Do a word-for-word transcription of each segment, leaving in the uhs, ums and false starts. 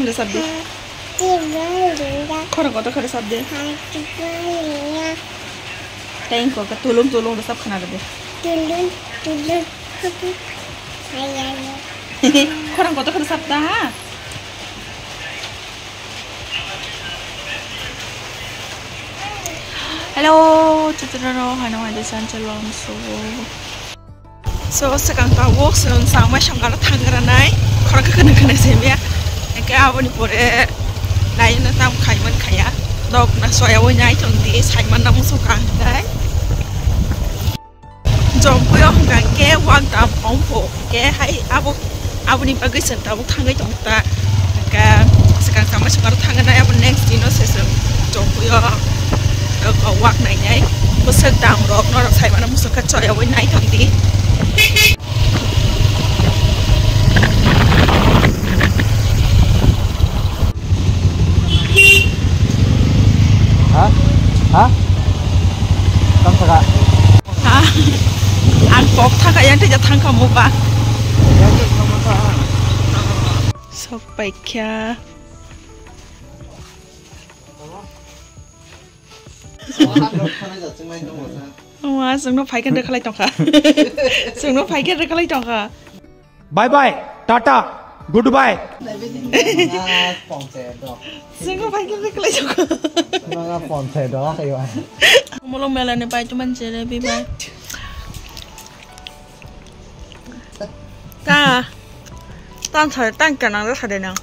Resap di. Khorang kotor khe resap di. Tei wngkha khe tulung tulung resap khna rw di. Tulung tulung. Khorang kotor khe resap da ha. Hello, chuturaro, haino haino sanchal wangso. So, swkang tabuk chwng changmai songkaro thangranai, khorokhe khwnwi khwnwi simiya. Hwnkhe aboni pore naino tamo khaiman khaya. Dok na soya oi nai tong di, saiman na muchung kha hwnkhe. Jompuyo hwnkha hwnkhe wak dam ongpho hwnkhe hai abo, aboni bagwi chwng tabuk thangwi tong ta. Hwnkhe swkang changmai songkaro thangnai abo next dino se chwng Jompuyo, uh, wak nainai. Bwswk dam rok norok saimano muchung kha choya oi nai tong di. Ha? Ha? Tang saka. Ha? Ang kok thaka yang tija thangka mo ba. Sok paikha. Wah, sungno phaikha de khalai tongkha. Sungno phaikha de khalai tongkha. Bye bye, tata, goodbye. Sungno phaikha de khalai tongkha. Nanga ponche do ayo. Molo mela ne pai tuman jere bi bai. Ta. Tang sa, tang kanang sa de nang.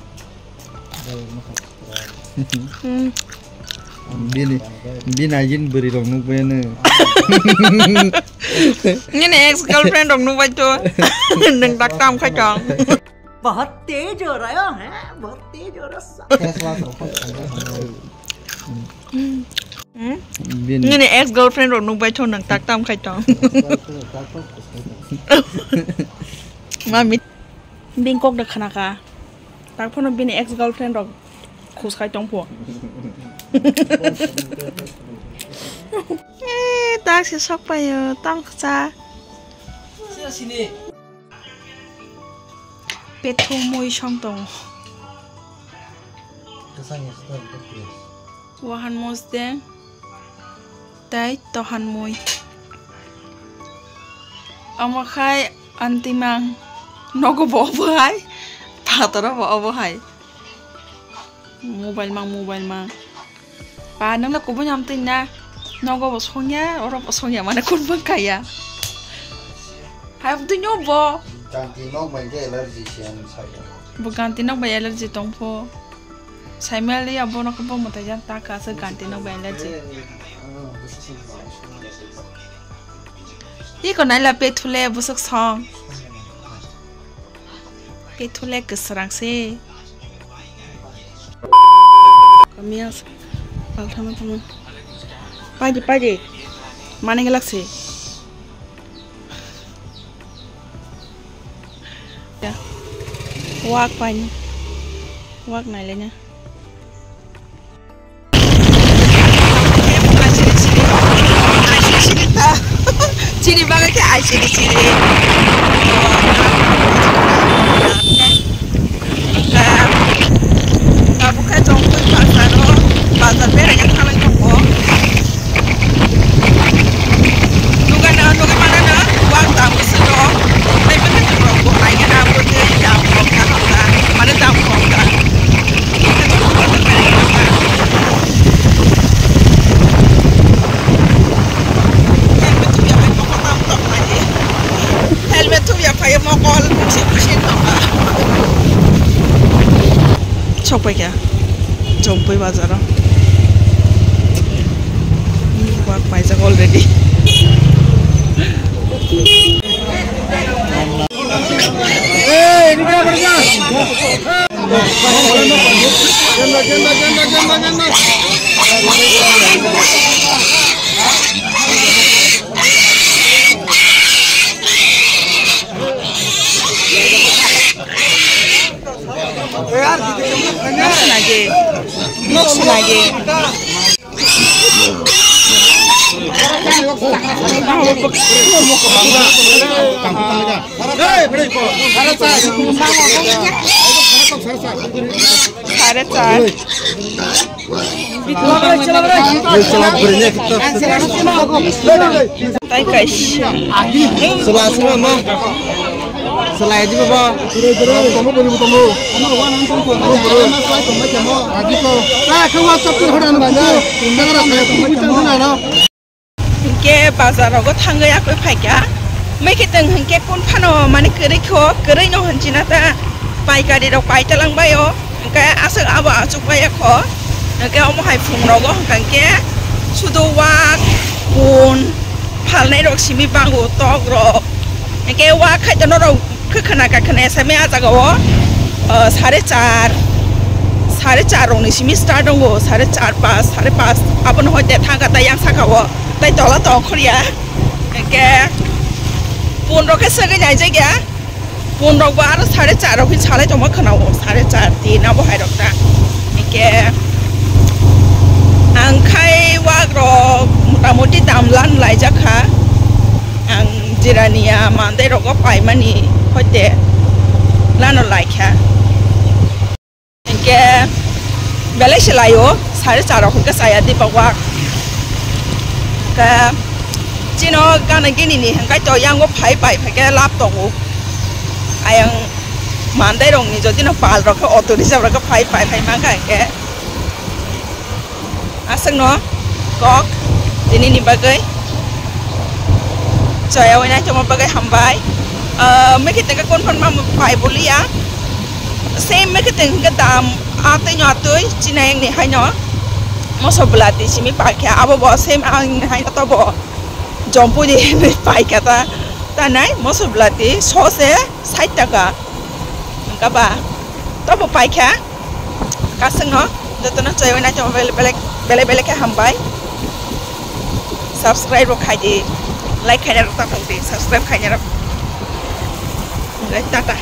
Hmm. Bini, bini agin bwrwi rok nukbai no. Nini ex girlfriend rok nukbai to. Nwng tak tam khai tong. बहुत तेज हो रहा है, बहुत तेज हो रहा है। Face wash rok khai tong. Hmm? Bini. Nini ex girlfriend rok nukbai to nwng tak tam khai tong. Mami. Bini kok da khana kha. Tak phano bini ex girlfriend rok khus khai tong pho. Eh, tak se sok payo, tang kcha. Pethu mui song tongo. Wahan mosdeng. Tei tohan mui. Omo khai antimang nogo bo obo hai, phataro bo obo hai. Mobile mang, mobile mang. Pa, nwng le kubui hamtwi na. Nogo bo songya, oro bo songya, mane kun bwkha ya. Hai, amtwi nyo bo. Ganti nok bai khe allergy se ang sai. Bo ganti nok bai allergy tong pho. Saimali abono khe bo mwtai jan ta ka se ganti nok bai allergy. Iko naila pethule busuk song. Pethule kwsrang se. Kamiya palthama tamo. Paidi, paidi. Mani gelak se. Ya. Wak paini. Wak nailena. Chini bagwi khe ai chini chini. Tabuk khe chwng twi bazaro, bazar beraina thanglai tongo. Nugana, nugui manana, wak dam bwswk rok. Tei bwkha rok bo ai gana, bo tei dam kok ka hamda, mane dam kok ka. Helmet thubya phai mokol busi busi tongkha. Sokpai kha Jompui bazaro. Wak paijak already. Nok swnai di. Nok swnai di. Sare char. Tei kaisa. Hinkhe bazar rogo thangwi yakwi phaikha. Mekhe tong hinkhe kun phano mani kwrwi kho, kwrwi no hinchina ta paikari rok paitalang baio. Hinkhe aswk abo achuk baiya kho. Hinkhe omo hai phung rogo hinkhe sudo wak, kun, phalnai rok simi bango tok rok. Hinkhe wak khai tono rok Khe khna kha khna sami ah jaga o, ah, sare char, sare char rok ni simi start tongo, sare char pas, sare pas, abono hoite thang kha ta yang saka o, tai tola tong khor ya. Hinkhe pun rok khe sagwi nai jak ya, pun rok bo aro sare char rok hin salai tongma khna o, sare char tin abo hai rok ta. Hinkhe ang khai wak rok mota moti dam lan lai jak kha. Ang jirania mandai rogo paimani hoite lano laikha. Hinkhe belai se laio, sare char rok hinkhe chaya diba wak. Hinkhe chino gana gini ni hinkhe to yango phai pai phaikhe lab tongo. Ayang mandai rokni jodi no pal rok khe auto reserve rok khe phai pai phai mankha hinkhe. Aswkno kok tinini bagwi choyaui naitongma bagwi hambai. Ah, mekhe tengka konphon ma pai boliya. Same mekhe tengka dam atwi no atwi chinai ni haino moso bwlati simi paikha abo bo same ang haino tobo jompui di paikha ta tanai moso bwlati sose sait taka. Hinkhe ba tobo paikha. Kasingno jotono chaywi naitongma belai belai belai belai khe hambai. Subscribe rok khai di, like khaina rok ta thok di, subscribe khaina rok. Tata.